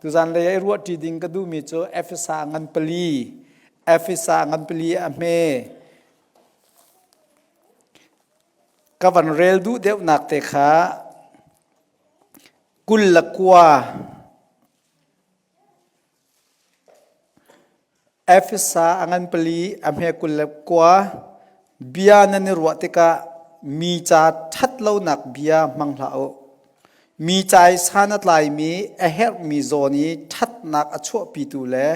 Tuzan lei i ruahṭi ding ka duhmi cu Efesa ngan pali, Efesa ngan pali a hme. Ka van rel duh deuhnak te kha 29. Efesa a ngan pali a hme 29 bia nan i ruah tikah mi ca ṭhat lonak bia hmang hlah u. Mi ca i san a tlaimi a herhmi zawn i ṭhatnak a chuahpitu le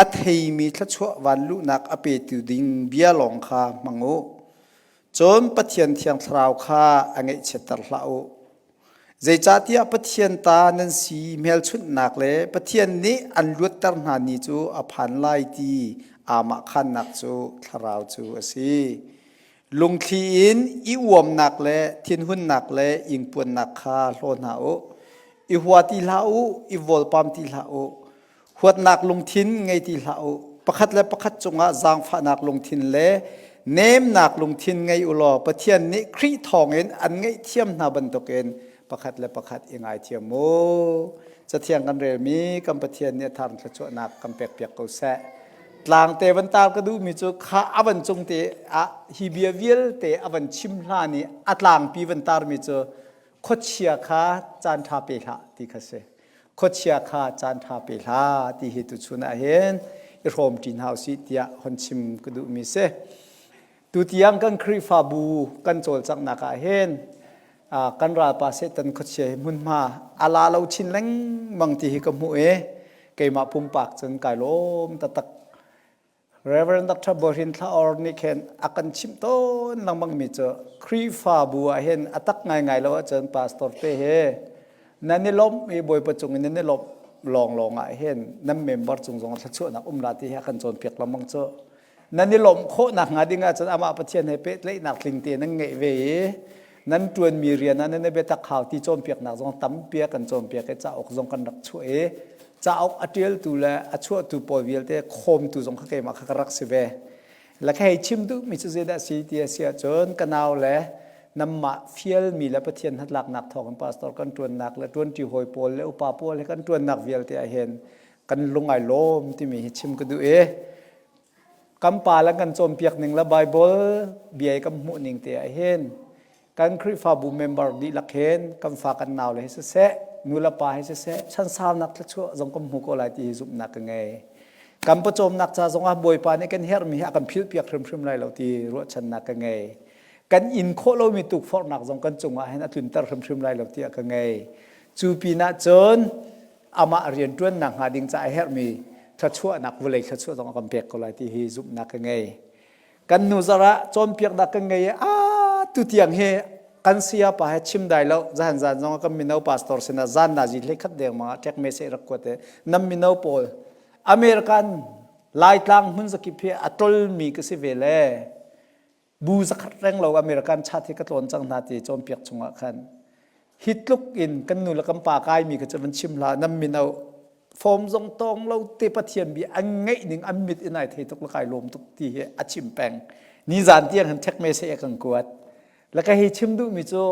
a theimi thluachuah vanluhnak a petu ding bia lawng kha hmang u. Cun Pathian Thiang Thlarau kha a ngaihchiatter hlah u. Zeicahtiah Pathian ta nan si hmelchunhnak le Pathian nih an luatter hna ni cu a phan lai ti aamahkhannak cu Thlarau cu a si. Lungthli in i uamnak le thinhunnak le ingpuannak kha hlaw hna u. I hua ti hlah u, i vawlpam ti hlah u. Huatnak lungthin ngei ti hlah u. Pakhat le pakhat cungah zaangfahnak lungthin le nemnak lungthin ngei u law Pathian nih Khrih thawngin an ngaihthiam hna bantukin pakhat le pakhat i ngaithiam u. Cathiang kan relmi kan Pathian nih a thar thluachuahnak kan pekpiak ko seh. Tlangte van tar ka duhmi cu kha a van cung te ah hi bia vialte a van chim hlan i a tlangpi van tarmi cu khuachia kha caan ṭha pe hlah ti kha si. Khuachia kha caan ṭha pe hlah ti hi tuchun ah hin i hrawm ṭi hna usih tiah hon chim ka duhmi si. Tutiang kan Khrihfabu kan cawlcanghnak ah hin kan ralpa Satan khuachia hi hmunhma a la lo chin lengmang ti hi ka hmuh i keimah pumpak cun kai lawm taktak. Reverend Dr. Bohrin Thlaor nih khin a kan chimh tawn lengmang mi cu Khrihfabu ah hin a tak ngaingai lo ahcun pastor te he nan i lawmh i Bawipa cung in nan i lawmh lawnglawng ah hin nan member cung zong thluachuahnak um la ti hi a kan cawnpiak lengmang cu. Nan i lawmh khawh nakhnga ding ahcun amah Pathian he pehtlaihnak tling te nan ngeih ve i nan ṭuanmi rian ah nan i biatak hau ti cawnpiaknak zong tampi a kan cawnpiak i cauk zong kan rak chuah i cauk a ṭialtu le a chuahtu pawl vialte khawmtu zong kha keimah kha ka rak si ve. Le ka hei chim duhmi cu zeidah a si ti a si ahcun ka nau le nanmah fialmi le Pathian hnatlaknak thawngin pastor kan ṭuannak le ṭuanṭi hawi pawl le upa pawl he kan ṭuannak vialte ah hin kan lung ai lawm timi hi chim ka duh i kan pa le kan cawnpiak ning le Bible bia i kan hmuh ning te ah hin kan Khrihfabu member dihlak hin kan fa kan nau le hi siseh nu le pa hi siseh chansaunak thluachuah zong kan hmu ko lai ti hi zumhnak ka ngei. Kan pawcawmnak ca zongah Bawipa nih kan herhmi hi a kan philhpiak hrimhrim lai lo ti ruahchannak ka ngei. Kan in khawh lomi tukforhnak zong kan cungah hin a tlunter hrimhrim lai lo tiah ka ngei. Cu pinah cun amah rianṭuannak hnga ding caah a herhmi thluachuahnak vawlei thluachuah zong a kan pek ko lai ti hi zumhnak ka ngei. Kan nu zarah cawnpiaknak kan ngei i a tutiang hi kan saya pa he chim dai lo zahan zan zong kan mino pastor sinah zan nazi hlei khat deng ma tek me se rak kuat nam mino pawl American Laitlang hmun zakip hi a tolmi ka si ve le Bu zakhat reng lo American chat hi ka tlawn cang hna ti cawnpiak chungah khan hi tluk in kan nu le kan pa kaimi kha cu van chim hlah nan mino form zong tawng lo te Pathian bi an ngeih ning an mit in ai thei tuk la kai lawm tuk ti hi a chim peng ni zan tiang hin thek me se kan kuat la ka hei chim duh mi cu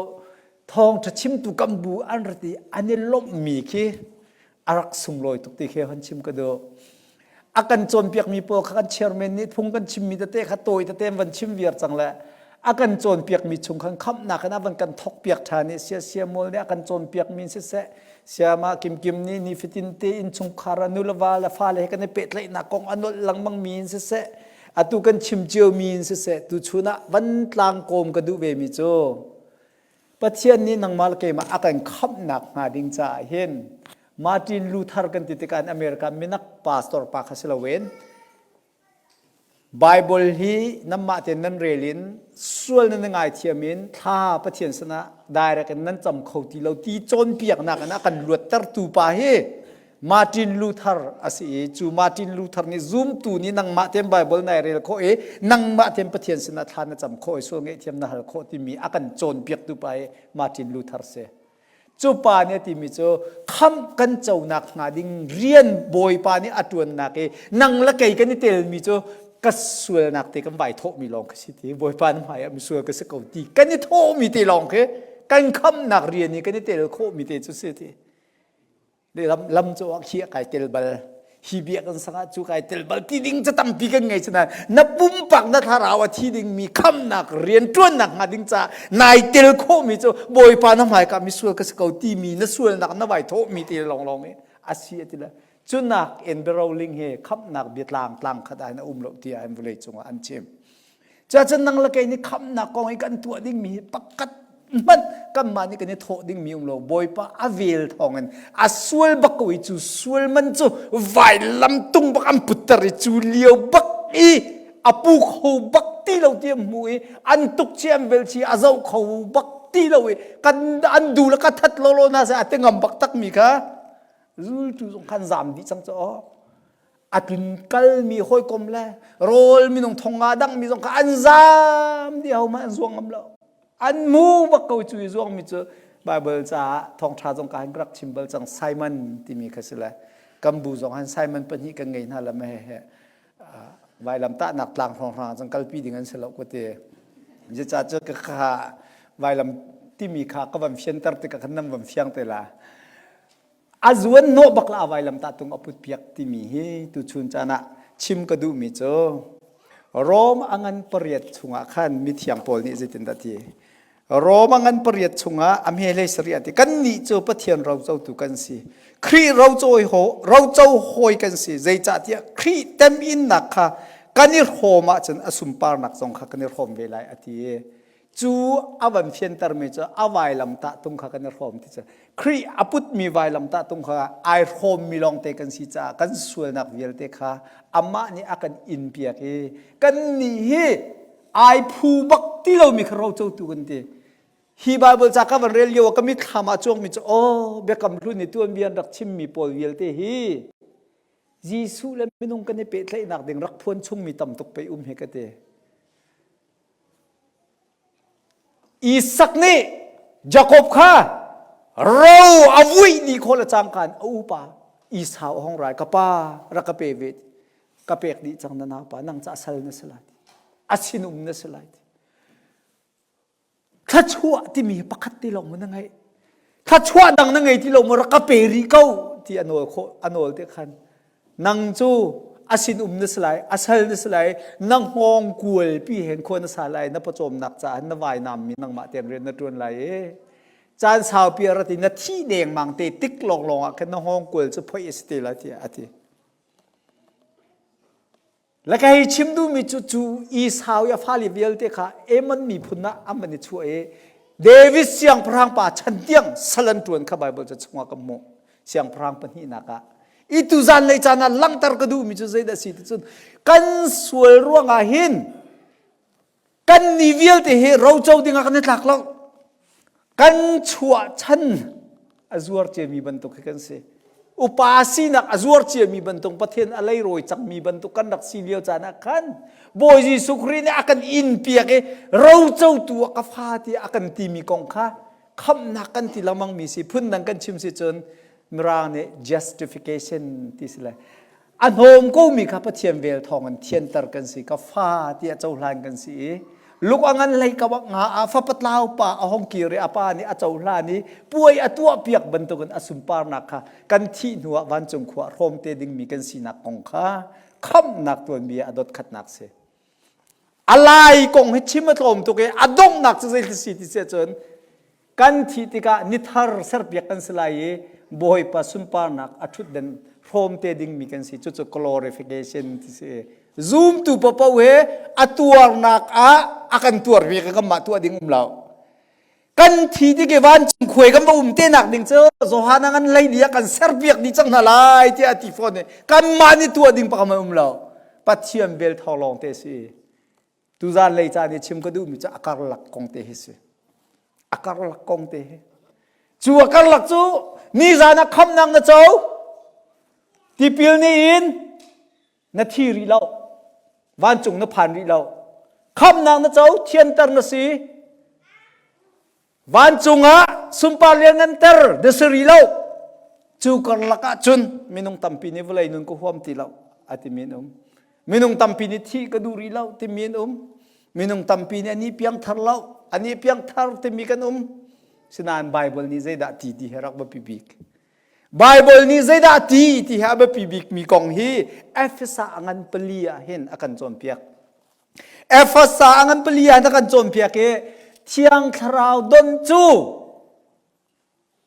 thawng tha chimtu kan bu an rati an i lawmh mi khi a rak sunglawi tuk ti khi hon chim ka duh. A kan cawnpiakmi pawl kha kan chairman nih phung kan chimmi tete kha tawi tete an van chim viar cang le a kan cawnpiakmi chung khan khamhnak in a van kan thawkpiak ṭhan i sia mual nih a kan cawnpiakmi siseh siama kimkim nih nifatin te innchungkhar ah nu le va le fale he kan i pehtlaihnak kong a nolh lengmangmi in siseh atu kan chim ciomi in siseh tuchun ah van tlang kawm ka duh vemi cu Pathian nih nangmah le keimah a kan khamhnak hnga ding caah hin Martin Luther kan ti tikah America minak pastor pa kha si loin Bible hi nanmah tein nan rel in sual nan ngaithiam in thla Pathian sinah direct in nan cam kho ti lo ti cawnpiaknak in a kan luattertu pa hi Martin Luther a si i cu Martin Luther nih zumtu nih nangmah tein Bible nai rel khawh i nangmah tein Pathian sinah thla na cam khawh i sual ngaihthiam na hal khawh timi a kan cawnpiaktu pa hi Martin Luther si. Cu pa nih a timi cu khamh kan conak hnga ding rian Bawipa nih a ṭuannak i nang le kei kan i telmi cu ka sualnak te kan vai thawhmi lawng ka si ti Bawipa na hmai ah misual ka si ko ti kan i thawhmi te lawng khi kan khamhnak rian i kan i tel khawhmi te cu si ti. Lam lam cu ah khi kai tel bal hi bia kan sangah cu kai tel bal ti ding ca tampi kan ngei cuna na pumpak na thlarau a thi ding mi khamnak rian ṭuannak hnga ding ca nai tel khawh mi cu bawipa na hmaika mi sual ka si ko ti mi na sualnak na vai thawh mi te lawng lawng i asi ati le cunak in biaroling he khamnak biatlang tlang khat ah hin a um lo tiah an vawlei cungah an chim. Cuacun nang le kei nih khamnak kong i kan tuah dingmi hi pakhat hmanh kanmah nih kan i thawh dingmi um lo. Bawipa a vel thawngin a sual bak ko i cu sual man cu vailam tung bak an putter i cu lio bak i a pu kho bak ti lo ti an hmu i an tuk chi an vel chi a zoh kho bak ti lo i kan an du le ka that lawlaw na se a ti ngam bak tak mi kha zultu zong khan zam dih cang cu aw a tlun kalmi hawikom le rawl minung thong nga dangmi zong kha an zam dih ho an zuang ngam lo an mu bak ko cu i zuangmi cu Bible caah thawngṭha zong ka han rak chim bal cang Simon timi kha si le kan bu zong han Simon pahnih kan ngei hna la me he vailam tahnak tlang hrawng cang kalpi ding an si lo ko te zeicah cu ka kha vailam timi kha ka van fianter tikah khan nan van fiang te la A zuan hnawh bak la a vailamtah tung a put piak timi hi tuchun caan ah chim ka duhmi cu Rom a ngan pariat chungah khan mithiang Paul nih zeitindah ti? Rom a ngan pariat chungah a hme hlei sarih ah ti kannih cu Pathian rocotu kan si. Khrih roco roco hawi kan si. Zeicahtiah Khrih teminnak kha kan i hrawm ahcun a sunparnak zong kha kan i hrawm ve lai a ti. Cu a van fiantermi cu a vailamtah tung kha kan i hrawm ti cu Khrih a putmi vailamtah tung kha ai hrawmmi lawngte kan si caah kan sualnak vialte kha amah nih a kan inpiak i kannih hi ai phu bak ti lomi kha rocotu kan ti. Hi Bible ca ka van rel lio ah ka mitthlam ah cuangmi cu aw biakam hlun i tuanbia an rak chimmi pawl vialte hi Jesuh le minung kan i pehtlaihnak ding rak phuan chungmi tam tuk pei um hi ka ti. Isak nih Jakob kha ro a vuih dih khawh le cangka in a upa Esau a hung rai ka pa rak ka pe ve ka pek dih cang na naupa nang ca sal na si lai a sinum na si lai Thluachuah timi hi pakhat te lawng maw na ngeih? Thluachuah dang na ngei ti lo maw rak ka pe rih ko ti a nawl khawh a nawl te khan nang cu a sin um na si lai a sal na si lai na hngawng kual pi hen khua na sa lai na pawcawmnak caah na vainam mi nangmah tein rian na ṭuan lai i caan saupi a rat i na thih dengmang te tik lawnglawng ah khan na hngawng kual cu phoih a si te lai tiah a ti. Le ka hei chim duhmi cu cu Esau i a fale vialte kha Ammon miphun ah an van i chuah i David siangpahrang pa chan tiang sal an ṭuan kha Baibal ca chungah kan hmuh. Siangpahrang pahnihnak ah. I tuzan lei caan ah langhter ka duhmi cu zeidah a si ti cun kan sual ruangah hin Kan ni vialte hi roco dingah kan i tlak lo. Kan chuah chan a zuar ciami bantuk hi kan si. Upa sinak a zuar ciami bantuk Pathian a leirawi cangmi bantuk kan rak si lio caan ah khan Bawi Jesuh Khrih nih a kan inn piak i rocotu ah ka fa tiah a kan timi kong kha khamhnak kan ti lengmangmi si phundang kan chim si cun Mirang nih justification ti si le A hnawm komi kha Pathian vel thawngin thianter kan si, ka fa tiah cohlan kan si i luk a ngan hlei ka nga ah fapatlau pa a hong kir i a pa nih a cohlan i puai a tuahpiak bantukin a sunparnak kha kan thih hnuah vancung khua hrawm te dingmi kan sinak kong kha khamhnak tuanbia a dotkhatnak si. A lai kong hi chim a tlawm tuk i a donghnak cu zei si ti si ahcun Kan thih tikah nithar serpiak kan si lai i Bawipa sunparnak a ṭhutden hrawm te dingmi kan si. Cucu glorification ti si. Zumtu paoh he a tuarnak ah a kan tuar ve ka kanmah tuah ding um lo. Kan thi tik i vancung khuai kan va um te nak ding cu Johan ngan lei ni ah kan serpiak dih cang hna lai tiah a ti fawn i kanmah nih tuah ding pakhat um lo. Pathian vel thawng lawng te si. Tuzan lei caan i chim ka duhmi cu a karlak kong te hi si. A karlak kong te hi. Cu a karlak cu nizan ah khamnak na co, tipil ni in na thi rih lo, vancung na phan rih lo. Khamnak na co, thianter na si, Vancung ah sunpar liannganter na si rih lo. Cu karlak ah cun minung tampi nih vawlei nun ka huam ti lo a timi an um. Minung tampi nih thih ka duh rih lo timi an um. Minung tampi nih an i piangthar lo, an i piangthar timi kan um. Sinain Baibal nih zeidah ti ti hi rak biapi bik. Baibal nih zeidah ti ti hi a biapi bikmi kong hi Efesa a ngan pali ah hin a kan cawnpiak. Efesa a ngan pali ah hin a kan cawnpiak i Thiang Thlarau don cu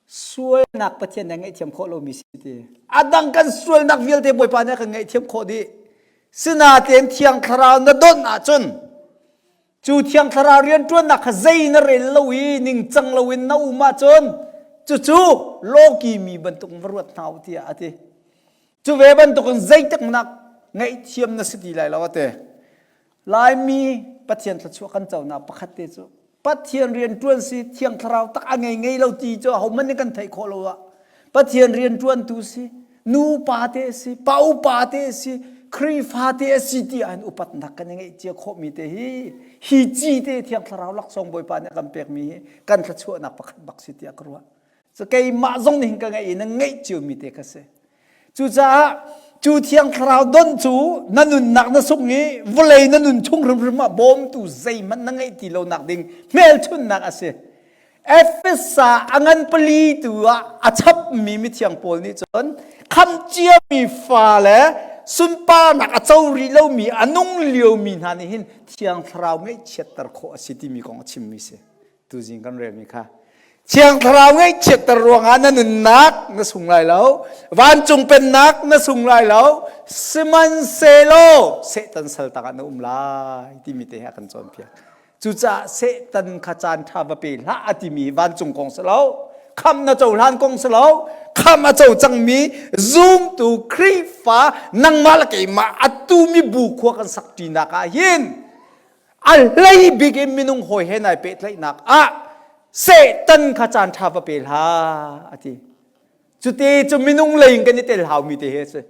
sualnak Pathian nih a ngaihthiam khawh lomi si ti. A dang kan sualnak vialte Bawipa nih a kan ngaihthiam khawh dih. Sinain Thiang Thlarau na don ahcun Cu Thiang Thlarau rianṭuannak kha zei na rel lo i ningcang loin na um ahcun cucu lawki mi bantuk va ruat hna u tiah a ti. Cu ve bantukin zeitik hmanh ngaihthiam na si ti lai lo a ti. Laimi Pathian thluachuah kan conak pakhat te cu Pathian rianṭuan si Thiang Thlarau tak a ngei ngei lo ti cu ahohmanh nih kan theih khawh lo ah Pathian rianṭuantu si nupa te a si pa upa te a si Khrihfa te a si ti ah upatnak kan i ngeih cia khawhmi te hi hi ci te Thiang Thlarau laksawng Bawipa nih a kan pekmi hi kan thluachuahnak pakhat bak si tiah ka ruah. Cu keimah zong nih hin ka ngeih i na ngeih ciomi te kha si. Cucaah cu Thiang Thlarau don cu na nunnak na sung i vawlei na nun chung hrimhrim ah bawmtu zeihmanh na ngeih ti lonak ding hmelchunhnak a si. Efesa a ngan pali tu ah a chapmi mithiang Paul nih cun khamh ciami fa le sunparnak a co rih lomi a nung liomi hna nih hin Thiang Thlarau ngaihchiatter khawh a si timi kong a chimmi si. Tuzing kan relmi kha. Thiang Thlarau ngaihchiatter ruangah na nunnak na sung lai lo, vancung pennak na sung lai lo, sihmanhsehlaw Satan sal tangah na um lai timi te he a kan cawnpiak. Cucaah Satan kha caan ṭha va pe hlah a timi vancung kong si lo, khamh na cohlan kong si lo, khamh a co cangmi zumtu Khrihfa nangmah le keimah atu mibu khua kan sak ṭinak ah hin a hlei bik in minung hawi he nai pehtlaihnak ah Satan kha caan ṭha va pe hlah a ti. Cute cu minung lei in kan i tel haumi te hi a si.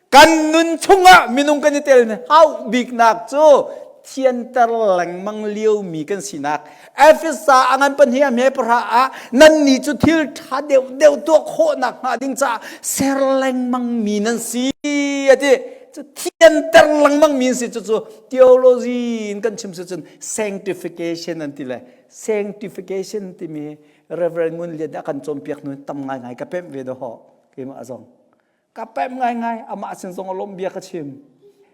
Kan nun chungah minung kan i tel hau biknak cu thianter lengmang liomi kan sinak. Efesa a ngan pahnih a hme pahra ah nannih cu thil ṭha deuh deuh tuah khawhnak hnga ding caah ser lengmang mi nan si a ti. Cu thianter lengmang mi an si cucu theology in kan chim si cun sanctification an ti le sanctification timi Reverend Ngun Lian a kan cawnpiak nu tam ngaingai ka pemh ve dawh keimah zong. Ka pemh ngaingai amah sin zong a lawmh bia ka chim.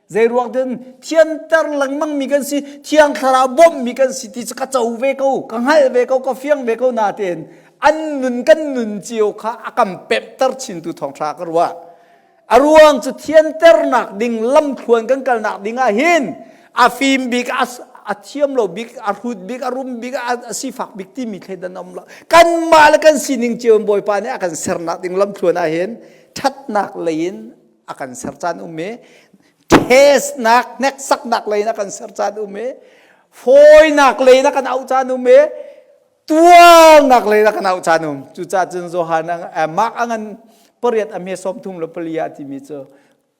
Zei ruang tin thianter lengmang mi kan si, thiang thlarau bawmh mi kan si ti cu ka co ve ko, ka hngalh ve ko, ka fiang ve ko natein an nun kan nun cio kha a kan pemhter chintu thawngṭha ka ruah. A ruang cu thianternak ding lamthluan kan kalnak ding ah hin a fim bik a a thiam lo bik a hrut bik a rum bik a sifak bik timi thleidan um lo kanmah le kan sining cio in Bawipa nih a kan sernak ding lamthluan ah hin ṭhatnak lei in a kan ser caan um i testnak hneksaknak lei in a kan ser caan um i fawinak lei in a kan auh caan um i tuarnak lei in a kan auh caan um cucaah cun Johan Mark a ngan pariat a hme sawm thum le pali ah timi cu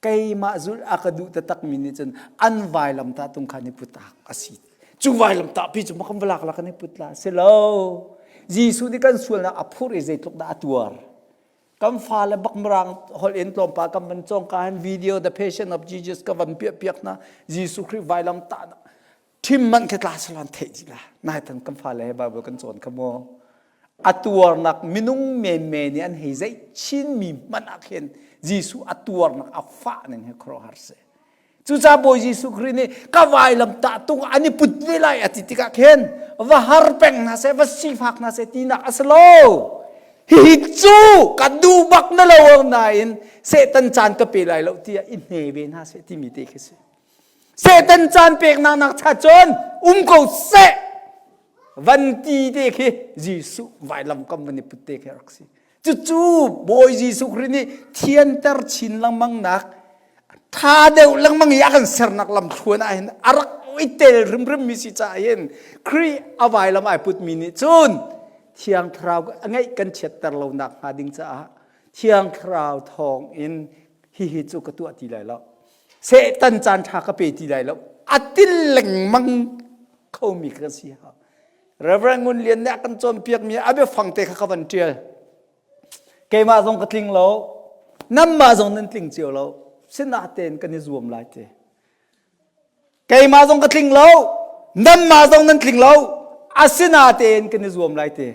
keimah zulh a ka duh taktakmi nih cun an vailamtah tung kha ni put a si cu vailamtah pi cu makam valak la kan i put la si lo Jesuh nih kan sualnak a phur i zeitluk dah a tuar kan fale bak mirang holh in tlawmpal kan van cawng ka hin video the passion of Jesus ka van piah piak na Jesuh Khrih vailam tah ṭhim man khi tla salan theih dih la naitan kan fale he Bible kan cawn kha mu a tuarnak minung menmen nih an hei zeih chinmi hmanh ah khin Jesuh a tuarnak a fah ning hi khuaruahhar si cucaah Bawi Jesuh Khrih nih ka vailam tah tung an i put ve lai a ti tikah khin va har peng hna seh va sifak hna seh tinak a si lo hihi cu ka duh bak na lo nain Satan caan ka pe lai lo tiah i hne ve hna seh timi te khi si Satan caan peknak nak cha cun um ko seh van ti te khi Jesuh vailam kam van i put te khi rak si. Cucu Bawi Jesuh Khrih nih thianter chin lengmang nak tha deuh lengmang i a kan sernak lamthluan ah hin a rak i tel hrimhrim mi si caah hin Khrih a vailam ai putmi nih cun Thiang Thlarau a ngeih kan chiatter lo nak hnga ding caah Thiang Thlarau thawng in hihi cu ka tuah ti lai lo. Satan caan ṭha ka pe ti lai lo. A til lengmang khomi ka si hau. Reverend Ngun Lian nih a kan cawnpiakmi a biafang te kha ka van ṭial. Keimah zong ka tling lo. Nanmah zong nan tling cio lo. Sinatein kan i zuam lai te. Keimah zong ka tling lo. Nanmah zong nan tling lo. Asinatein kan i zuam lai te.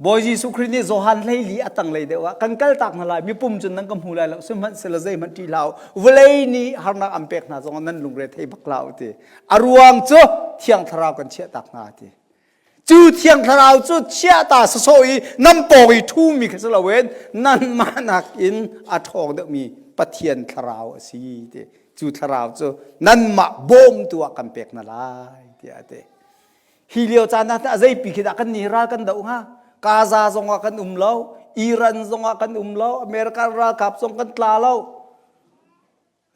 Bawi Jesuh Khrih nih Johan 14 a tanglei deuh ah kan kal tak hna lai mipum cun nan ka hmu lai lo sihmanhsehlaw zeihmanh ṭih hlah u vawlei nih harnak an pek hna zongah nan lungre thei bak hlah u ti a ruang cu Thiang Thlarau kan chiah tak hna ti cu Thiang Thlarau cu chiahta sawsawh i nan pawng i ṭhumi kha si loin nanmah nakin a ṭhawng deuhmi Pathian Thlarau a si ti cu Thlarau cu nanmah bawmtu ah kan pek hna lai tiah a ti Hi lio caan ah a zeipi khi dah kan nih ral kan doh hnga? Gaza zong ah kan um lo, Iran zong ah kan um lo, American ralkap zong kan tla lo.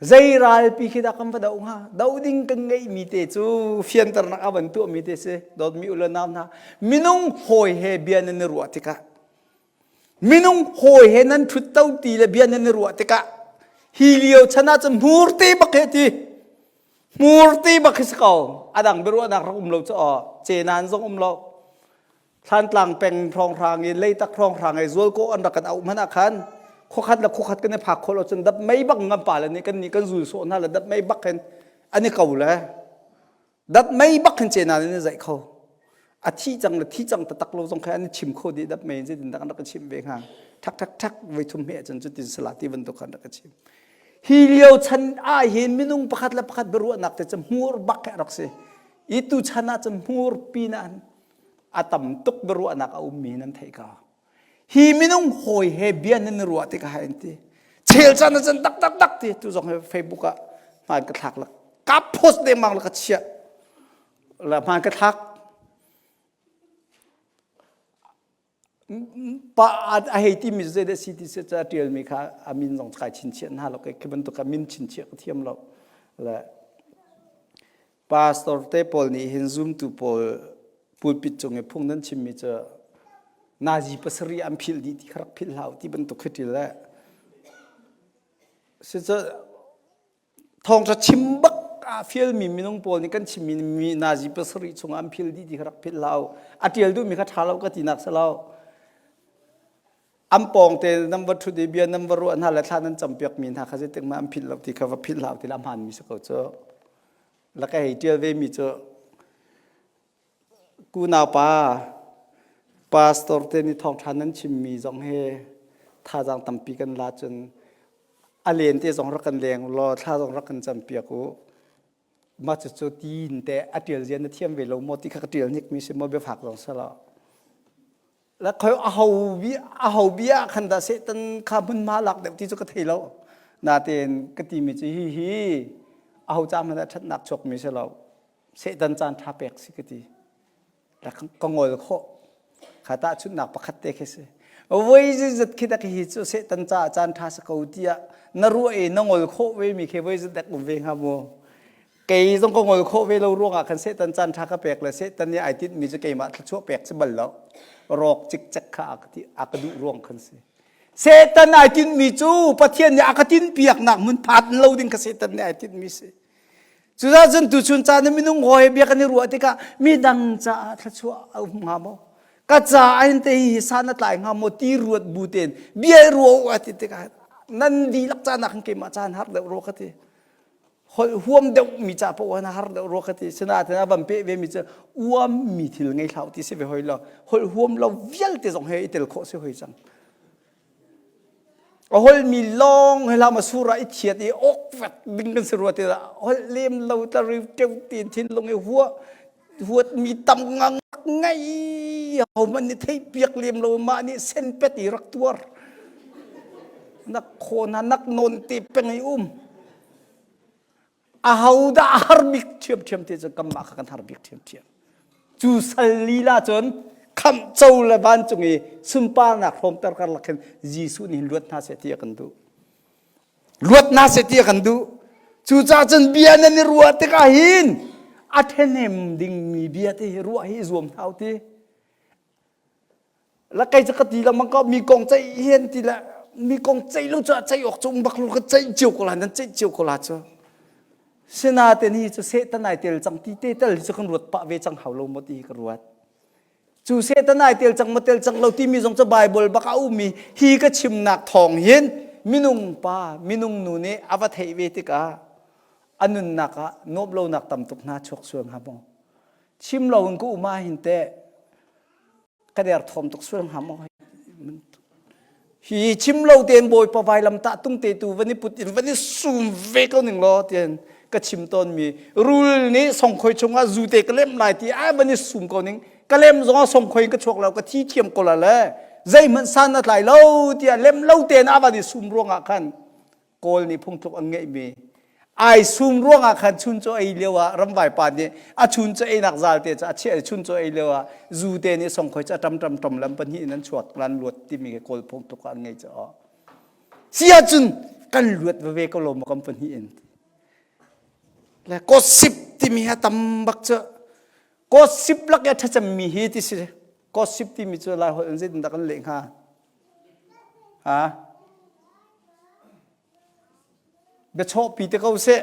Zei ralpi khi dah kan va doh hnga? Doh ding kan ngeihmi te cu fianternak a van tuahmi te si. Dawtmi u le nau hna, minung hawi he bia nan i ruah tikah minung hawi he nan ṭhut to ti le bia nan i ruah tikah hi lio chan ah cun hmur te bak he ti Hmur ti bak khi si ko. A dang biaruahnak rak um lo cu aw. Cenan zong um lo. Thlantlang peng hrawnghrang i Leitak hrawnghrang i zualko an rak kan auh hmanh ah khan khuakhat le khuakhat kan i phak khawh lo cun dap mei bak ngam pa le nih kan nih kan zul sawh hna le dap mei bak hin an i ko le dap mei bak hin cenan in i zaih kho. A thi cang le thi cang taktak lo zong kha an i chim kho dih dap mei in zeitin dah an rak i chimh ve hnga. Thak thak thak voi thum hme ahcun cutin sala ti bantuk khan rak i chim. Hi lio chan ah hin minung pakhat le pakhat biaruahnak te cu hmur bak he rak si. I tu chan ah cun hmur pin ah a tam tuk biaruahnak a ummi nan theih ka. Hi minung hawi he bia nan i ruah tikah hai an ti. Chel chan ah cun tak tak tak ti tu zong hi Facebook ah hmaan ka thlak la ka post dengmang la ka chiah la hmaan ka thlak Pa a hei timi cu zeidah si ti si ca ṭialmi kha a min zong kai chinchiah hna lo khi bantuk a min chinchiah ka thiam lo le pastor te pawl nih hin zumtu pawl pulpit cung i phung nan chimmi cu nazi pasarih an philh dih ti kha rak philh hlah u ti bantuk khi ṭil le si cu Thawngṭha chim bak ah fialmi minung pawl nih kan chimmi mi nazi pasarih chungah an phil dih ti kha rak philh hlah u. A ṭial duhmi kha ṭha lo ka tinak si lo. An pawngte nan va ṭhut i bia nan va ruah hna le thla nan campiakmi hna kha zeitik hmanh an philh lo ti kha va philh hlah u ti le a hmaanmi si ko cu. La ka hei ṭial vemi cu Kunaupa, pastor te nih thawngṭha nan chimmi zong hi thazaang tampi kan la cun a len te zong rak kan leng u law thla zong rak kan campiak u. Mah cucu tiin te a ṭial zia na thiam ve lo maw ti kha ka ṭial hnikmi si maw biafak zong si lo. La khoi aho bia aho bia khan dah Satan kha hmunhma lak deuh ti cu ka thei lo. Natein ka timi cu hi hi aho ca hmanh ah ṭhatnak chuakmi si lo. Satan caan ṭha pek si ka ti. Ka ngol khawh. Kha tahchunhnak pakhat te khi si. Voi zat khi dak hi cu Satan caah caan ṭha si ko tiah na ruah i na ngol khawh ve mi khi voi zat dek um ve hnga mu. Kei zong ka ngol khawh ve lo ruangah khan Satan caan ṭha ka pek le Satan nih ai tinhmi cu keimah thluachuah pek si bal lo. Rawk cikcek kha a ka ti a ka duh ruang khan si. Satan ai tinhmi cu Pathian nih a ka tinhpiaknak hmun phan lo ding kha Satan nih ai tinhmi si. Cucaah cun tuchun caan i minung hawi he bia kan i ruah tikah midang caah thluachuah a um hnga maw? Ka caah hin te hi san a tlai hnga maw ti ruat bu tein bia i ruah u a ti tikah nan dihlak caan ah khan keimah caan har deuh rua ka ti. Holh huam deuh mi ca paoh ah har deuh rua ka ti. Sinain a van peh ve mi cu uam mi thil ngei hlah ti si ve hoi lo. Holh huam lo vialte zong he i tel khawh si hoi cang. A holhmi lawng he hlah sur ah i thiat i awk vek ding kan si rua ti dah holh lem lo tlari teu tiin thinlung i hua huatmi tam ngang ngai hohmanh nih theih piak lem lo mah nih senpet i rak tuar nak khaw hna nak nawn te peng i um Ahodah a har bik ṭhiamṭhiam ti cu kanmah kha kan har bik ṭhiamṭhiam. Cu sal lila cun khamh co le vancung i sunparnak hrawmter karlak khin Jesuh nih hin luat hna seh ti a kan duh. Luat hna seh ti a kan duh. Cucaah cun bia nan i ruah tikah hin a ṭhahnem dingmi bia te hi ruah hi i zuam hna u ti. La kei cu ka ti lengmang ko mi kong ceih hian ti le mi kong ceih lo cu a ceih awk cu um bak lo ka ceih cio ko la nan ceih cio ko la cu sinaten hi cu Satan ai tel cang ti te tel hi cu kan ruat pah ve cang hau lo maw ti hi ka ruat cu Satan ai tel cang maw tel cang lo timi zong cu Bible bak a ummi hi ka chimnak thawng hin minung pa minung nu nih a va theih ve tikah a nunnak ah nuamh lonak tam tuk hna chuak sual hnga maw chim lo in ka um ah hin teh. Ka der thawm tuk sual hnga maw? Hi chim lo tein Bawipa vailam tah tung te tu van i put in van i sum ve ko ning law tian ka chim tawn mi rul nih songkhoi chungah zu te ka lem lai ti ai van i sum ko ning ka lem zong ah songkhoi ka chuak lo ka thi thiam ko la le zeihmanh san a tlai lo tiah lem lo tein a van i sum ruangah khan Kawl nih phungtluk an ngeihmi ai sum ruangah khan chuncaw ei lio ah ramvai pa nih a chuncaw einak zal te cu a chiah i chuncaw ei lio ah zu te nih songkhoi cu a ṭam ṭam ṭam lam pahnih in an chuak lan luat timi khi Kawl phungtluk ah an ngei cu si ahcun kan luat veve ko lo maw kan pahnih in le gossip timi hi a tam bak cu gossip lak i a ṭhacemmi hi ti si gossip timi cu lai holh in zeitindah kan leh hnga Ha? Biachawhpi te ko seh.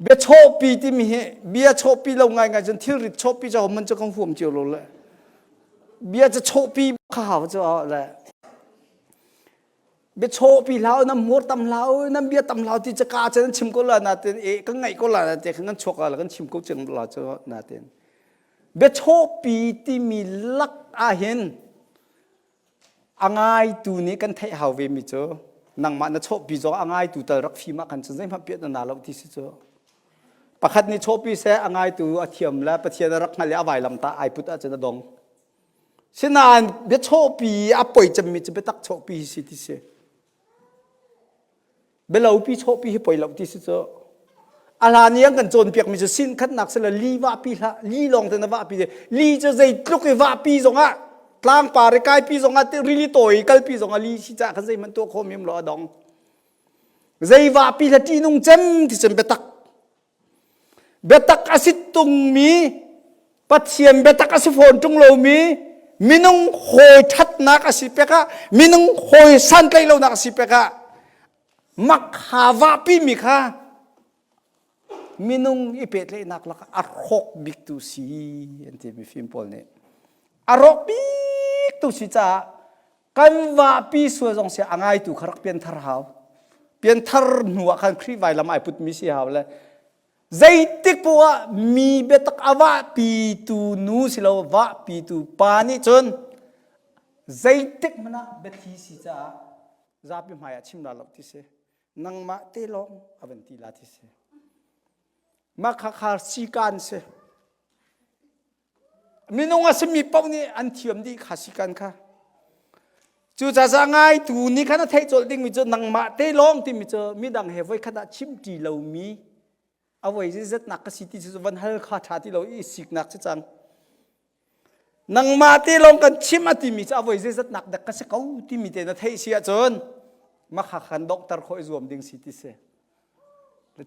Biachawhpi timi hi bia chawhpi lo ngaingai cun thilrit chawhpi cu man cu kan huam cio lo le. Bia cu chawhpi kha hau cu le. Biachawhpi hlau nam hmur tam hlau nam bia tam hlau ti ca ka cun chim ko la na ten e kan ngaih ko la na te kan chuak la kan chim ko cang la cu na ten. Biachawhpi timi lak ahhin a ngaitu nih kan theih hau vemi cu nangmah na chawhpi zong a ngaitu tal rak fim ah khan cun zeihmanh piat na na lo ti si cu. Pakhat nih chawhpi seh a ngaitu a thiam le Pathian a rak hngalh i a vailam tah ai put ahcun a dong. Sinain biachawhpi a poi cemmi cu biatak chawhpi hi si ti si. Bialopi chawhpi hi poi lo ti si cu. A hlan i an kan cawnpiakmi cu sin khatnak si le li vahpi hlah, li lawng te na vahpi te. Li cu zeitluk i vahpi zongah tlangpar i kaipi zongah rili tawi i kalpi zongah li si caah khan zeihmanh tuah khawh mi lo a dong. Zei vahpi hla ṭihnung cem ti cun biatak. Biatak a si tungmi Pathian biatak a si fawn ṭung lomi minung hawi ṭhatnak a si pek ah minung hawi santlaih lonak a si pek ah makha vahpimi kha minung i pehtlaihnak lakah a hrawk biktu si an ti mifim pawl nih a rawk biktu si caah kan vahpi sual zong si a ngaitu kha rak pianthar hau pianthar hnu ah khan Khrih vailam ai putmi si hau le zeitik poah ah mi biatak a vahpitu nu silo vahpitu pa nih cun zeitik hmanh ah biathli si caah zapi hmai ah chim la lo ti si nangmah te lawng a van ti la ti si mah kha kha sikan si Minung a simi paoh nih an thiam dih kha sikan kha. Cucaah ngaitu nih khan a theih colh dingmi cu nangmah te lawng timi cu midang he voikhat ah chim ṭi lomi a voi zeizatnak ka si ti cu van hal kha ṭha ti lo i siknak si cang. Nangmah te lawng kan chim a timi cu a voi zeizatnak dek ka si ko timi te na theih si ahcun makha khan donghter khawh i zuam ding si ti si.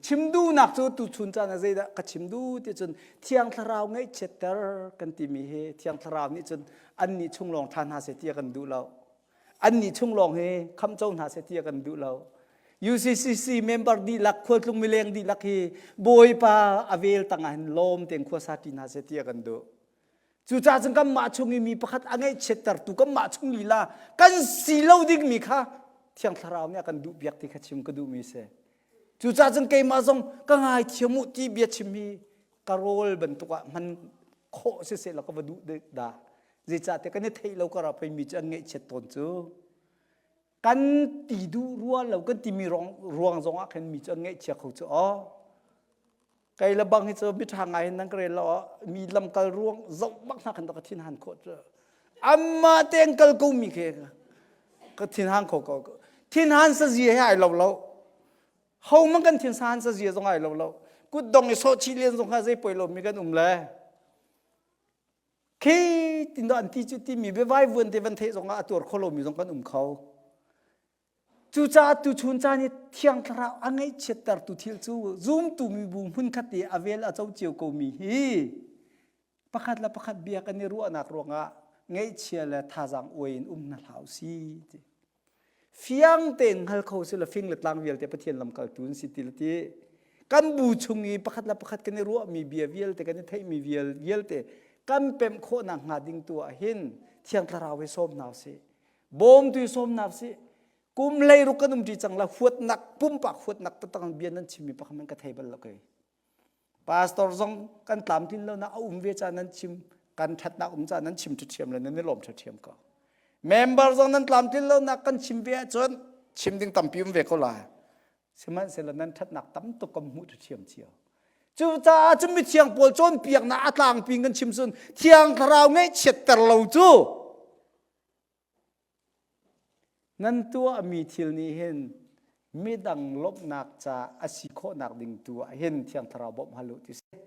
Chim duhnak cu tuchun caan ah zeidah ka chim duh ti cun Thiang Thlarau ngaihchiatter kan timi hi Thiang Thlarau nih cun annih chung lawng ṭha hna seh ti a kan duh lo. Annih chung lawng hi khamco hna seh ti a kan duh lo. UCCC member dihlak, khualtlung mileng dihlak hi Bawipa a vel tangah hin lawm tein khuasa ṭi hna seh ti a kan duh. Cucaah cun kanmah chung i mi pakhat a ngaihchiattertu kanmah chung lila kan si lo dingmi kha Thiang Thlarau nih a kan duhpiak ti kha chim ka duhmi si. Cucaah cun keimah zong ka ngaithiam u ti bia chim hi ka rawl bantuk ah hman khawh siseh law ka va duh dah. Zeicahtiah kan i theih lo karah pei mi cu an ngaihchiat tawn cu. Kan ti duh rua lo kan timi ruang zong ah khan mi cu an ngaihchia kho cu aw. Kei le bang hi cu miṭha ngai in nan ka rel lo mi lamkal ruang zoh bak hna khan ka thin han khawh cu. Amma tein kal ko mi khi ka thin han kho ko. Thin han sazia he ai lo lo. Ho man kan thin han sazia zong ai lo lo. Kut dong i sawh chih len zong kha zei poi lo mi kan um le. Khi tin do an ti cu timi biavai vuan te van theih zong ah a tuar kho lo mi zong kan um kho. Cucaah tuchun caan i Thiang Thlarau a ngaihchiattertu thil cu zumtu mibu hmunkhat i a vel a co cio komi hi pakhat le pakhat bia kan i ruahnak ruangah ngaihchia le thazaang uai in um hna hlah u si ti. Fiang tein hngal kho si le fing le tlang vialte Pathian lamkaltu an si ti le ti. Kan bu chung i pakhat le pakhat kan i ruahmi bia vialte kan i theihmi vial vialte kan pemh khawhnak hnga ding tu ah hin Thiang Thlarau hi sawm hna u sih. Bawmtu i sawm hna sih. Kum leiruk kan umṭi cang la huatnak pumpak huatnak taktak bia nan chimmi pakhat man ka thei bal lo kei. Pastor zong kan tlamtlin lo na a um ve ca nan chim. Kan ṭhatnak um caah nan chim ṭhiam le nan i lawm ṭhiam ko. Member zong nan tlamtlin lonak kan chim ve ahcun chim ding tampi um ve ko lai. Sihmanhsehlaw nan ṭhatnak tam tuk kan hmuh ṭhiam cio. Cucaah cun mithiang pawl cawnpiaknak a tlangpi in kan chim cun Thiang Thlarau ngaihchiatter lo cu Nan tuahmi thil nih hin midang lawmhnak ca a si khawhnak ding tu ah hin Thiang Thlarau bawmh hal u ti si.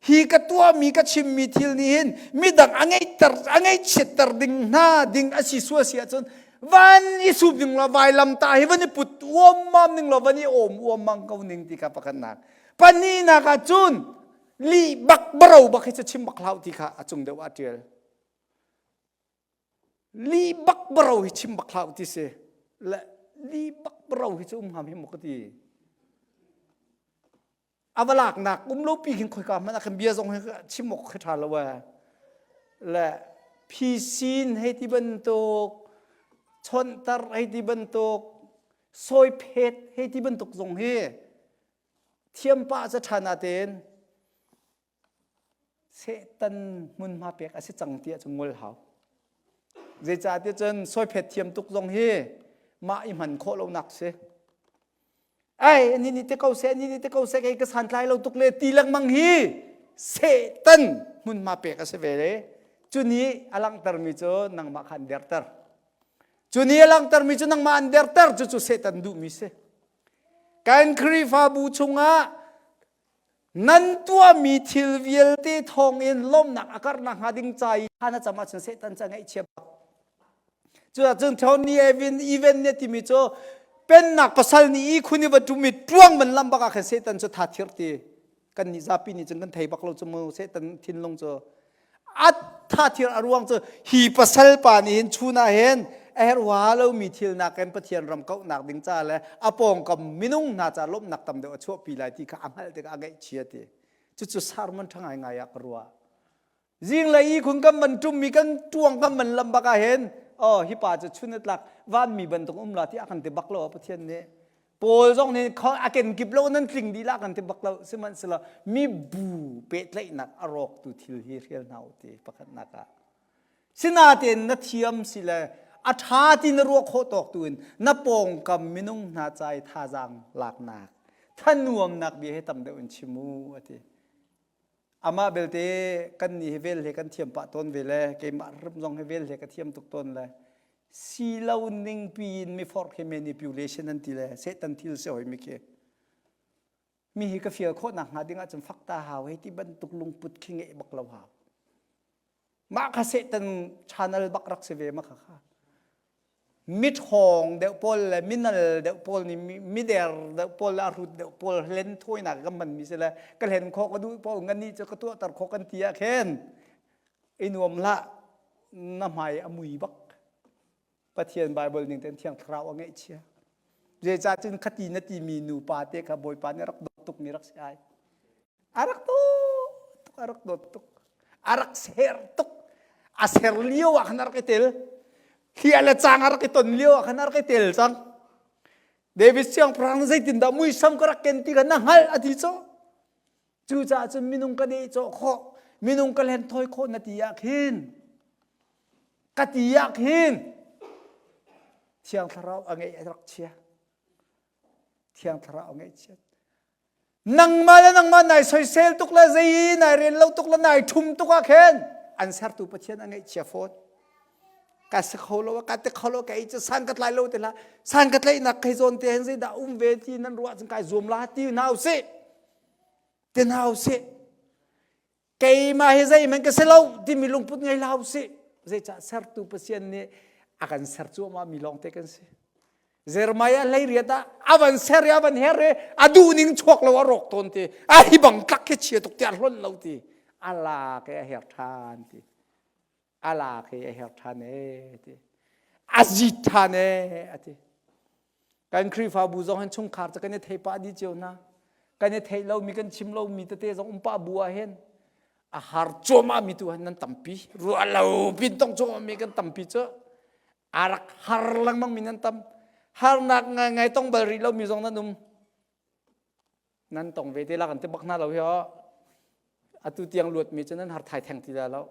Hi ka tuahmi ka chimmi thil nih hin midang a ngeihter a ngeihchiatter ding hna ding a si sual si ahcun van i sup ning law vailam ta hi van i put uammam ning law van i awm uammang ko ning ti kha pakhatnak. Pahnihnak ah cun lih bak baro bak hi cu chim bak hlah ti kha a cung deuh ah ṭial. Li bak baro hi chim bak hlah ti si. Le li bak baro hi cu um hngam hi maw ka ti. A va laknak um lo pi khin khoika hmanh ah khin bia zong hi chim awk khi ṭha lo ee. Le phisin hei ti bantuk, chonhtar hei ti bantuk, sawiphet hei ti bantuk zong hi thiam pah ca ṭha natein Satan hmunhma pek a si cang ti ahcun ngol hau. Zeicahtiah cun sawiphet thiam tuk zong hi mah i hman khawh lonak si. Ai, ni nih te ko seh, ni nih te ko seh, kei ka santlai lo tuk le ti lengmang hi Satan hmunhma pek a si ve le. Cu nih a langhtermi cu nangmah kha an derter. Cu nih a langhtermi cu nangmah an derter, cucu Satan duhmi si. Kan Khrihfabu chungah Nan tuahmi thil vialte thawngin lawmhnak a karh nakhnga ding ca i thla na cam ahcun Satan cu a ngaihchia bak. Cuahcun Tony Evin event nih a timi cu pennak pasal nih i khun i va ṭum i ṭuang van lam bak ah khan Satan cu tha thir ti. Kan nih zapi nih cun kan thei bak lo cu mu Satan thinlung cu. A tha thir a ruang cu hi pasal pa nih hin chun ah hin a herh huaha lomi thil nakin Pathian ram kauhnak ding ca le a pawngkam minung hna ca lawmhnak tam deuh a chuahpi lai ti kha a hngalh tikah a ngaihchia ti. Cucu sermon ṭha ngaingai ah ka ruah. Zinglei i khun kan van ṭummi kan ṭuang kan van lam bak ah hin oh hi pa cu chun a tlak vanmi bantuk um la ti a kan ti bak lo Pathian nih. Paul zong nih a kenkip lo nan tling dih lah kan ti bak lo sihmanhsehlaw mibu pehtlaihnak a rawktu thil hi hrial hna u ti pakhatnak ah sinatein na thiam si le a ṭha ti na ruah khawh tawk tu in na pawngkam minung hna ca i thazaang laknak thanuamnak bia hi tam deuh in chim u a ti Amah belte kan nih hi vel he kan thiam pah tawn ve le keimah rim zong hi vel he ka thiam tuk tawn le si lo ning piin mi forh khi manipulation an ti le Satan thil si hoi mi khi mi hi ka fial khawh nak hnga ding ahcun fakta hau hei ti bantuk lungput khi ngeih bak lo hau mah kha Satan channel bak rak si ve ma kha kha miṭhawng deuh pawl le minal deuh pawl nih mider deuh pawl le a hrut deuh pawl hlen thawinak kan hmanmi si le ka hlen khawh ka duh paoh ngan nih cu ka tuahter khawh kan ti ah khin i nuam hlah na hmai a mui bak Pathian Bible ning ten Thiang Thlarau a ngeihchia zeicah cun khati na timi nupa te kha Bawipa nih rak dawt tukmi rak si ai A rak dawt tuk, a rak dawt tuk. A rak ser tuk. A ser lio ah khan a rak i tel. Hliah le cang a rak i ton lio ah khan a rak i tel cang. David siangpahrang zeitindah muisam ka rak ken ti kha na hngalh a ti cu. Cucaah cun minung ka dehcawh khawh, minung ka hlenthawi khawh na ti ah khin, ka ti ah khin, Thiang Thlarau a ngeih a rak chia. Thiang Thlarau a ngeihchiat. Nangmah le nangmah nai soisel tuk le zei nai rel lo tuk le nai ṭhum tuk ah khin an sertu Pathian a ngaihchia fawn. Ka si kho lo, ka ti kho lo, kei cu san ka tlai lo ti hlah. San ka tlaihnak kai zawn te hin zeidah um ve ti nan ruah cun kai zuam la ti hna usih. Ti hna usih. Keimah hi zeihmanh ka si lo timi lungput ngei hlah usih. Zeicah sertu Pathian nih a kan ser cuahmah mi lawngte kan si. Jeremiah 18 ah a van ser i a van her i a duh ning chuak lo a rawk tawn ti a hi bang tlak khi chia tuk ti a hlonh lo ti a lak i a her ṭhan ti a lak i a her ṭhan e ti a zit ṭhan e a ti Kan Khrihfabu zong hin chungkhar cu kan i thei pah dih cio hna. Kan i theih lomi kan chim lomi tete zong um pah bu ah hin a har cuahmah mi tu han nan tampi. Ruah lo pin tong cuahmah mi kan tampi cu a rak har lengmang mi nan tam. Harnak ngaingai tong bal rih lomi zong nan um. Nan tong ve te la kan ti bak hna lo hi atu tiang luatmi cu nan har thai theng ti dah lo.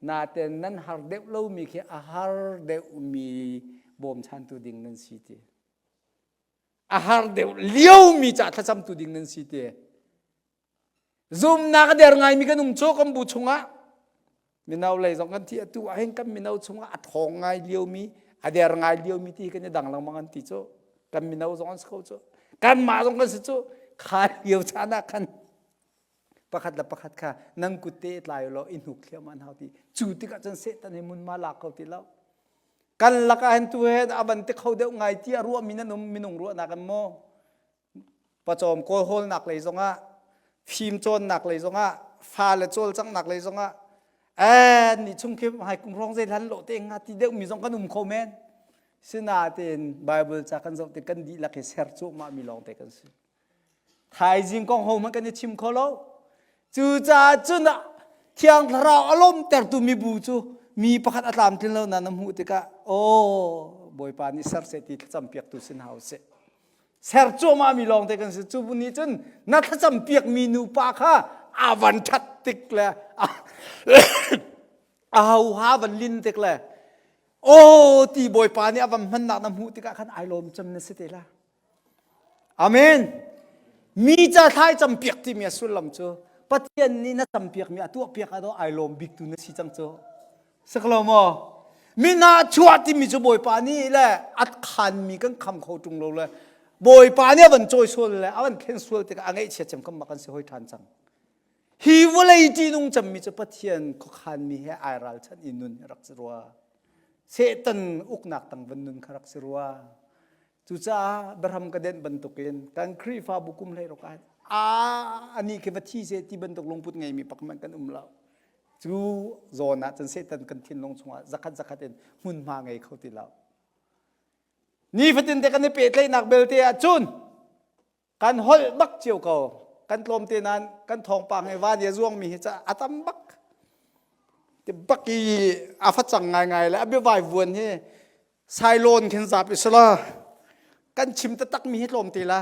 Naten nan har deuh lomi khi a har deuhmi bawmchantu ding nan si ti. A har deuh liomi ca thlacamtu ding nan si ti. Zumnak a der ngaimi kan um cu kan bu chungah mino lei zong kan thi atu ah hin kan mino chungah a ṭhawng ngai liomi a der ngai liomi ti kan i dang lengmang an ti cu kan mino zong an si kho cu kanmah zong kan si cu kha lio caan ah khan pakhat le pakhat kha nan kut te tlai law i hnuk thliahmah an hau ti cu tikah cun Satan hi mun ma lak kho ti lo kan lakah hin tu he a van ti kho deuh ngai ti a ruahmi nan um minung ruahnak in maw pawcawm kawlhawlnak lei zongah fim cawnnak lei zongah fale cawlcanghnak lei zongah eh ni chung khi hai kum hrawng zei hlan lo te nga ti deuh mi zong kan um kho men sinain Bible ca kan zoh tik kan dihlak hi ser cuahmah mi lawng te kan si Thaizing kong ho hmanh kan i chim kho lo. Cucaah cun Thiang Thlarau a lawmtertu mibu cu mi pakhat a tlamtlin lo na na hmuh tikah aw Bawipa nih ser seh ti thlacam piaktu sin hau seh. Ser cuahmah mi lawng te kan si. Cu nih cun na thlacam piak mi nupa kha a van ṭhat tik le a hauha van lin tik le aw ti Bawipa nih a van hmannak na hmuh tikah khan ai lawm cem na si te la. Amen. Mi ca thlai campiak timi a sullam cu Pathian nih na campiakmi a tuahpiak ah ai lawm bik tu na si cang cu. Siklo maw? Mi hna chuah timi cu Bawipa nih le a khanmi kan kham kho ṭung lo le Bawipa nih a van cawi sual le a van thlen sual tikah a ngaihchia cem kan mak an si hoi ṭhan cang. Hi vawlei ṭihnung cemmi cu Pathian khuakhanmi he ai ralchanh i nun rak si rua. Satan uknak tang van nun kha rak si rua. Cucaah biahram ka denh bantukin kan Khrihfabu kum hlei ruk ah a ani khi va thi seh ti bantuk lungput ngeimi pakhat kan um lo. Cu zawn ah cun Satan kan thinlung chungah zakhat zakhat in hmunhma ngei kho ti lo. Nifatin te kan i pehtlaihnak belte ah cun kan holh bak cio ko. Kan tlawmte nain kan thawngpang hi van i a zuangmi hi ca a tam bak. Ti bak i a facang ngaingai le a biavai vuan hi Sailawn khin zap i sila kan chim taktak mi hi tlawm te la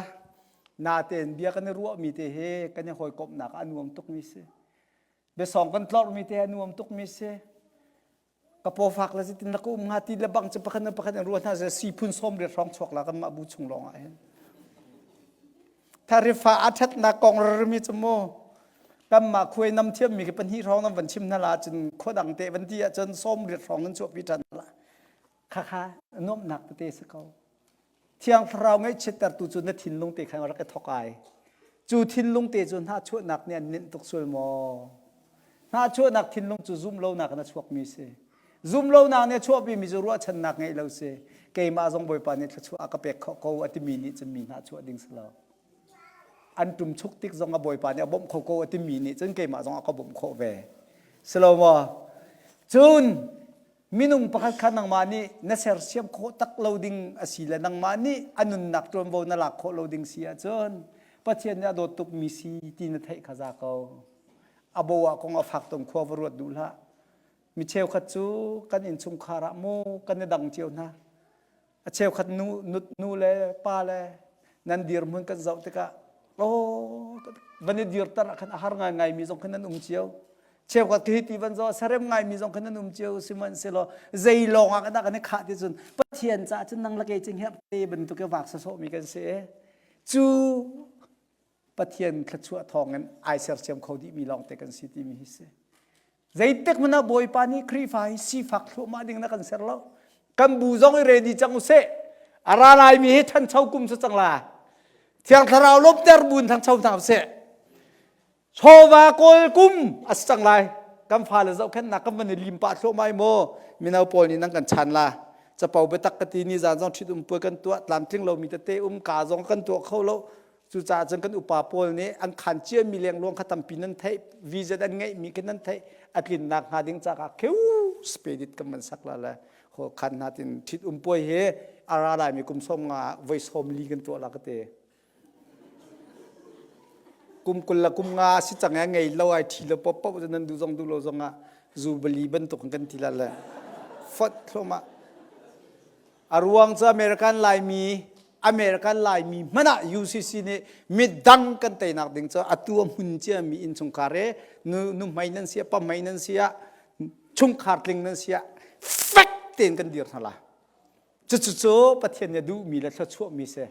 natein bia kan i ruah mi te hi kan i hawikomhnak a nuam tuk mi si biasawng kan tlorh mi te a nuam tuk mi si ka pawfak le zeitin la ka um hnga ti le bang cu pakhat le pakhat in ruah hna seh si phun sawm riat hrawng chuak la kan mah bu chung lawng ah hin tharifa a ṭhatnak kong rami cu mu kanmah khuai nam thiam mi khi pahnih hrawng nan van chim hna la cun khua dang te van ti ahcun sawm riat hrawng nan chuahpi ṭhan la Khakha nuamhnak tete si ko. Thiang Thlarau ngaihchiattertu cu na thinlung te khan rak i thawk ai. Cu thinlung te cu hnahchuahnak nih an nenh tuk sual maw? Hnahchuahnak thinlung cu zumhlonak in a chuakmi si. Zumhlonak nih a chuahpimi cu ruahchannak ngeih lo si. Keimah zong Bawipa nih thluachuah a ka pek khawh ko a timi nih cun mi hnahchuah ding si lo. An ṭumchuk tik zong a Bawipa nih a bawmh kho ko a timi nih cun keimah zong a ka bawmh khawh ve. Si lo maw? Cun Minung pakhat kha nangmah nih na sersiam khawh tak lo ding a si le nangmah nih a nunnak ṭuanvo na lak khawh lo ding si ahcun Pathian nih a dawt tukmi si ti na theih kha za ko. A bo ah kong a fak tung khua va ruat duh hlah. Mi cheukhat cu kan innchungkhar ah mu kan i dang cio hna. A cheukhat nu, nu le pa le nan dirhmun kan zoh tikah oh van i dirter ah khan a har ngaingaimi zong khan nan um cio. Cheukhat khi ti van zoh sarem ngaimi zong khan nan um cio sihmanhsehlaw zei lawng ah kan kan i khah ti cun Pathian caah cun nang le kei cing herh te bantuk i vak sawsawhmi kan si. Cu Pathian thluachuah thawngin ai sersiam kho dihmi lawngte kan si timi hi si. Zeitik hmanh ah Bawipa nih Khrihfa hi sifak thluahmah ding na kan ser lo. Kan bu zong i ready cang usih. A ra laimi hi ṭhancho kum si cang la. Thiang Thlarau lawmhter bu in ṭhangcho hna usih. Chawva kawl kum a si cang lai. Kan fale zohkhenhnak kan van i lim pah thluahmah i maw mino pawl nih nan kan chan la. Capo biatak ka ti ni zan zong ṭhit um puai kan tuah tlamtling lomi tete um ka zong kan tuah kho lo. Cucaah cun kan upa pawl nih an khan ciami lengluang kha tampi nan theih, vision an ngeihmi khi nan theih, a tlinnak hnga ding caah kheu spedit kan van sak la le khan hna tin ṭhit um puai hi a ra laimi kum sawm nga voi sawm li kan tuah la ka ti. Kum 20 le kum nga si cang e ngei lo ai ṭhi lo pop pop nan duh zong duh lo zong ah zubali bantuk kan ti la le fot thluahmah. A ruang cu American Laimi American Laimi hmanh ah UCC nih midang kan teinak ding cu atu a hmun ciami innchungkhar i nu nuhmei nan si ah pahmei nan si ah. Chungkhar tling nan si ah fek tein kan dir hna la. Cucu cu Pathian nih a duhmi le thluachuahmi si.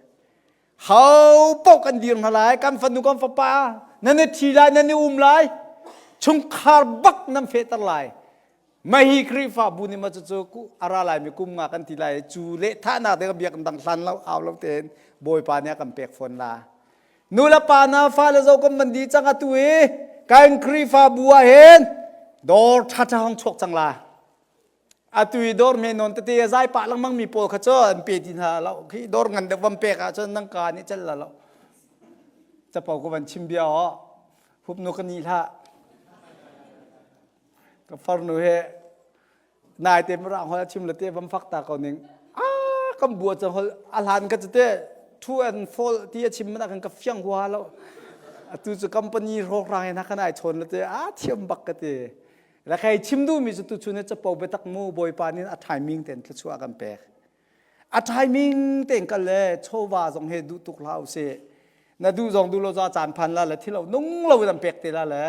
Ho paoh kan dir hna lai, kan fanu kan fapa nan i ṭhi lai, nan i um lai, chungkhar bak nan fehter lai. Mahi Khrihfabu nih ma cucu a ra laimi kum nga kan ti lai cu leh thahnak ding biakinn dang hlan lo au lo tein Bawipa nih a kan pek fawn la. Nu le pa na fale zo kan van di cang atu i kan Khrihfabu ah hin dawr ṭhaṭha hong chuak cang la. Atu i dawr me non tete a zai pah lengmang mi pawl kha cu an pe ti hna lo. Khi dawr ngan deuh van pek ahcun nang ka nih cel la lo. Capo ko van chim bia aw. Hupnu ka ni hlah. Ka farnu he naite mirang hol a chim le te vam fak ta ko ning. Ah kan bua cang hol a hlan ka te true and false ti a chim mana kan ka fiang hua lo. Atu cu company hrawk rang in kan ai chawn le te a thiam bak ka ti. La kai chim du mi cu tu chun capo biatak mu bawipa nin a timing ten thluachuah kan pek. A timing ten kal le chawva zong he duh tuk hlah usih. Na duh zong duh lo za caan phan la le thilo nung lo in an pek te la le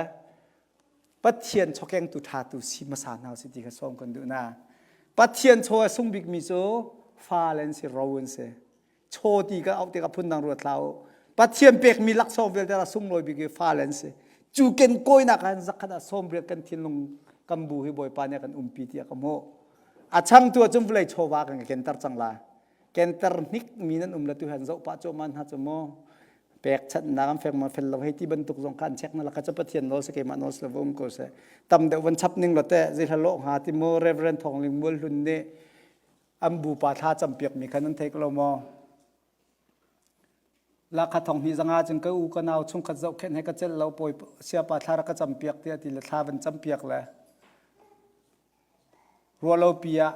Pathian chawkengtu ṭhatu si hmasa hna usih ti kha sawm kan duh na. Pathian chaw a sung bikmi cu fale an si, ro an si. Chaw ti ka auh tikah phundang ruat hlah u. Pathian pekmi laksawng vialte a sunglawi bik i fale an si. Cu ken kawinak ah zakhat ah sawmriat kan thinlung kan bu hi Bawipa nih a kan umpi tiah ka hmuh. A changtu ahcun vawlei chawva kan kenter cang lai. Kenter hnik mi nan um le tu han zoh pah cuahmah hna cu mu pekchanhnak an fek ma fel lo hei ti bantuk zong kha an check na laka cu Pathian nawl si keimah nawl si lo um ko seh tam deuh van chap ning lo teh zei hla lawh hnga ti mu Reverend Thawng Ling Mual Hlun nih an bupa thla campiak mi kha nan thei ko lo maw Lakha thong hnih zanga cun ka u ka nau chungkhat zohkhenh he ka celh lo pawi siapa thla rak ka campiak tiah ti le thla van campiak le Ruahlopi ah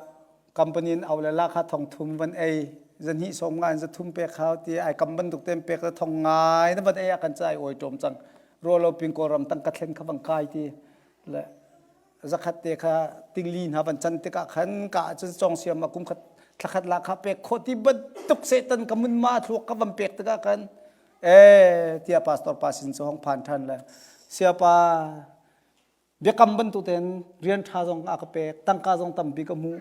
company in au le lahkhah thong thum van ei zahnih sawm nga in zathum pek hau ti ai kam bantuk ten pek le thong ngai na van ei ah kan ca ai oi ṭawm cang. Ruahlopi in Kawlram tangka thlen kha van kai ti le zakhat te kha tingli hna van can tikah khan ka ahcun cawng siam ah kum khat thlakhat lahkhah pek khawh ti bantuk sehtan ka mun ma thluak ka van pek tikah khan eh tiah pastor pa sin cu hong phan ṭhan le siapa Biakam bantuk tein rian ṭha zong a ka pek, tangka zong tampi ka hmuh.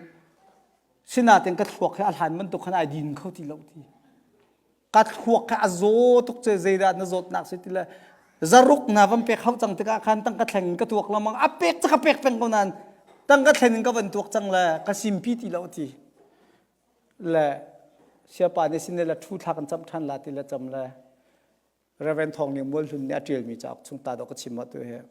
Sinain ka thluak hi a hlan bantuk khan ai din kho ti lo ti. Ka thluak hi a zaw tuk ce zeidah na zawtnak si ti le zaruk na van pek hau cang tikah khan tangka thleng in ka tuak lengmang a pek cu ka pek peng ko nain tangka thlen in ka van tuak cang le ka simpi ti lo ti le siapa nih sin le thu thla kan camh ṭhan la ti le cam le Reverend Thawng Ning Mual Hlun nih a ṭialmi cauk chung ta dawh ka chim ah tu hi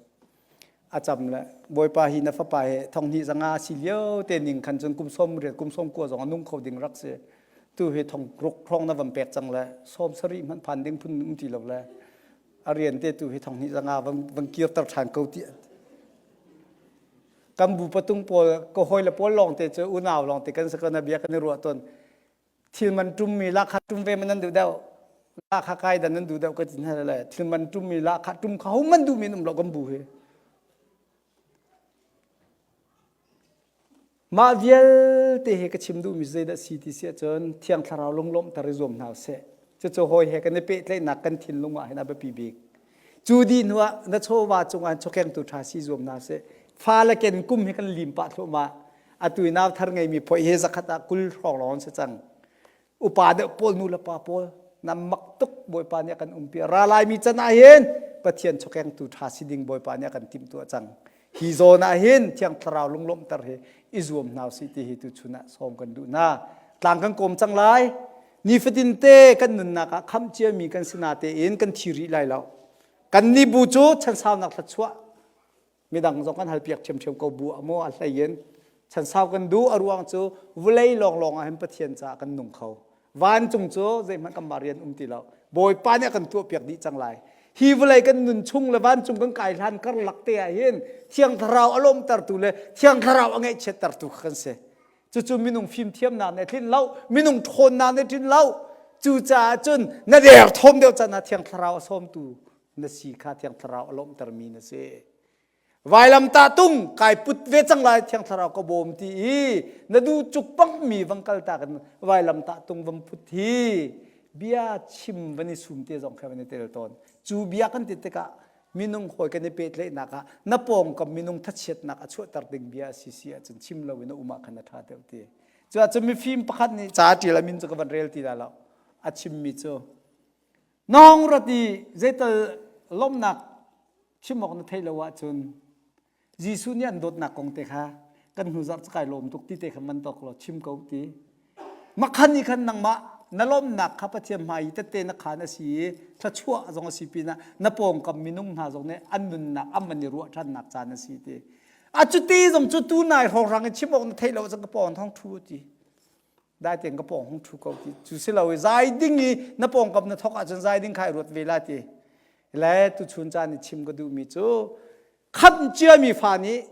a cam le Bawipa hi na fapa hi thong hnih zanga si lio te ning khan cun kum sawm riat kum sawm kua zong a nung kho ding rak si tu hi thong ruk hrawng na van pek cang le sawm sarih hmanh phan ding phun um ti lo le a rian te tu hi thong hnih zanga van van kirter ṭhan ko ti kan bu patung pawl ka hawi le pawl lawng te cu unau lawng te kan si ko na bia kan i ruah tawn Thil man ṭummi lahkhah ṭum ve man nan duh deuh. Lahkhah kai dan nan duh deuh ka ti hna le thil man ṭummi lahkhah ṭum kha ho man duhmi an um lo kan bu hi. Mah vialte hi ka chim duhmi zeidah si ti si ahcun Thiang Thlarau lunglawmhter i zuam hna usih. Cucu hawi he kan i pehtlaihnak kan thinlung ah hin a biapi bik. Cu dih hnu ah na chawva cungah chawkengtu ṭha si zuam hna usih. Fale ken kum hi kan lim pah thluahmah. Atu i nau thar ngeimi phoih hi zakhat ah 20 hrawng lawng an si cang. Upa deuh pawl nu le pa pawl nan mak tuk Bawipa nih a kan umpi. Ra laimi can ah hin Pathian chawkengtu ṭha si ding Bawipa nih a kan timhtuah cang. Hi zawn ah hin Thiang Thlarau lunglawmhter hi i zuam hna usih ti hi tuchun ah sawm kan duh hna. Tlang kan kawm cang lai. Nifatin te kan nunnak ah khamh ciami kan si natein kan thi rih lai lo. Kan nih bu cu chansaunak thluachuah midang zong kan halpiak ṭhiamṭhiam ko bu ah maw a hlei in chansau kan duh a ruang cu vawlei lawnglawng ah hin Pathian caah kan nung kho. Vancung cu zeihmanh kanmah rian um ti lo. Bawipa nih a kan tuahpiak dih cang lai. Hi vawlei kan nun chung le vancung kan kai hlan karlak te ah hin Thiang Thlarau a lawmtertu le Thiang Thlarau a ngaihchiattertu kha kan si. Cucu minung fimthiamnak nih a tlinh lo, minung ṭhawnnak nih a tlinh lo. Cucaah cun na derthawm deuh can ah Thiang Thlarau a sawmtu na si kha Thiang Thlarau a lawmhtermi na si. Vailamtah tung kai put ve cang lai Thiang Thlarau ka bawm ti i na duh cuk pangmi vang kal ta kan vailamtah tung van put hi bia chim van i sum te zong kha van i tel tawn. Cu bia kan ti tikah. Minung hawi kan i pehtlaihnak ah na pawngkam minung thachiatnak a chuahter ding bia a si si ahcun chim loin na um ah khan a ṭha deuh ti. Cu ahcun mifim pakhat nih ca a ṭial a min cu ka van rel ti lai lo. A chimmi cu na hong rat i zeital lawmhnak chim awk na theih lo ahcun Jesuh nih an dawtnak kong te kha kan hnu zarh kai lawm tuk ti te kha man tawk law chim ko ti. Makhan nih khan nangmah na lawmnak kha Pathian hmai i tette na khan a si i thluachuah zong a si pinah na pawngkam minung hna zong nih an nunnak an man i ruah ṭhannak caan a si ti. A cuti zong cu tu nai hrawnghrang in chim awk na theih lo cang ka pawng thong ṭhu ti. Dai tein ka pawng hung ṭhu ko ti. Cu si lo i zai ding i na pawngkam na thawk ahcun zai ding kha i ruat ve la ti. Le tuchun caan i chim ka duhmi cu khamh ciami fa nih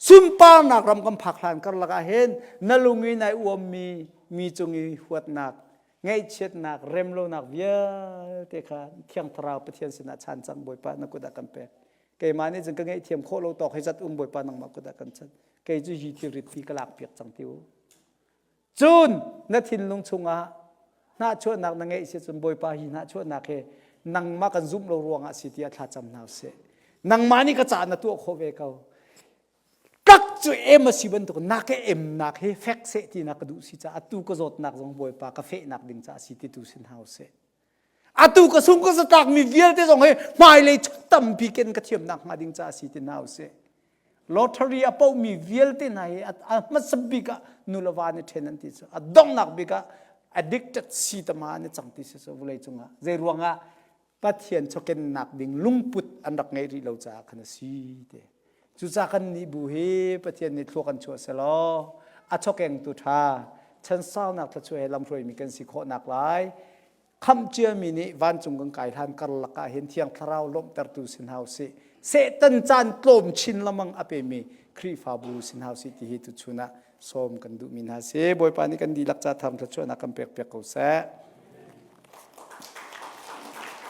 sunparnak ram kan phak hlan karlak ah hin na lung i nai uammi mi cung i huatnak ngaihchiatnak remlonak vialte kha thiang thlarau Pathian sinah chan cang Bawipa na kut ah kan pek keimah nih cun ka ngaihthiam khawh lo tawk hi zat um Bawipa nangmah kut ah kan chan kei cu hi thil rit hi ka lak piak cang ti u Cun na thinlung chungah hnahchuahnak na ngeih si cun Bawipa hi hnahchuahnak hi nangmah kan zumh lo ruangah si tiah thlacam hna usih. Nangmah nih ka caah na tuah khawh ve ko. Kak cu em a si bantuk na ka emnak hi fek seh ti na ka duh si caah atu ka zawtnak zong Bawipa ka fehnak ding caah si ti tu sin hau seh. Atu ka sung ka zatlakmi vialte zong hi hmailei tampi ken ka thiamnak hnga ding caah si ti hna usih. Lottery a pohmi vialte hna hi a hmasa bik ah nu le va nih ṭhen an ti cu a donghnak bik ah addicted si tama an i cang ti si cu vulei cungah zei ruangah Pathian chawkennak ding lungput an rak ngeih rih lo caah khan a si te. Cucaah kan nih bu hi Pathian nih thlua kan chuah selaw a chawkengtu ṭha chansaunak thluachuah he lamhruaimi kan si khawhnak lai khamh ciami nih vancung kan kai hlan karlak ah hin thiang thlarau lawmhtertu si hna usih Satan caan tlawm chin lamang a pemi Khrihfabu si hna usih ti hi tuchun ah sawm kan duhmi hna si Bawipa nih kan dihlak ca tham thluachuahnak kan pek piak ko seh.